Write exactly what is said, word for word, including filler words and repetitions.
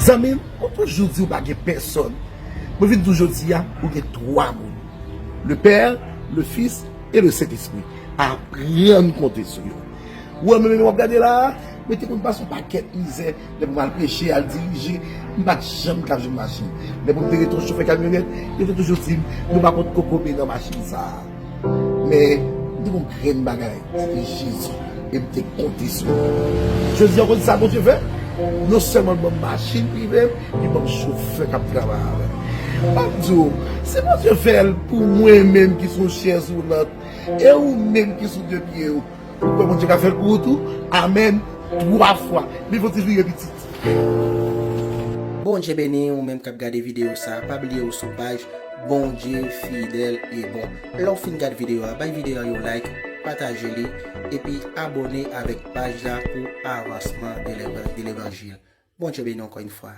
Zanmi m, mwen toujou di w pa gen pèsòn. Mwen vin di w jodi a, ou gen twa moun. Le Père, le Fils et le Saint-Esprit. Aprann konte sou yo. Ou wè menm w ap gade la a, mwen te konn pase yon pakèt mizè, lè pou m al preche, al dirije, m pa t janm ka jwenn machin. Lè pou m te rete yon chofè kamyonèt, yo te toujou di m, nou pa pot kokobe nan machin sa a. Men, m te gon grenn bagay, se te Jezi, e m te konte sou li. Jezi an konn sa Bondye fè, non sèlman l ban m machin prive m, li ban m chofè k ap travay avè m. M ap di w, si Bondye fè l pou mwen menm ki sou yon chèz woulant, e ou menm ki sou de pye w, ou kwè Bondye ka fè l pou ou tou? Amèn, twa fwa. Leve w ti vire pitit. Bondye beni ou menm k ap gade videyo sa. Pa bliye ou sou paj Bondye fidèl e bon. Lè w fin gade videyo a, bay videyo a yon like, pataje li, epi abòne avèk paj la pou avansman de leva-, de levanjil. Bondye beni w ankò yon fwa.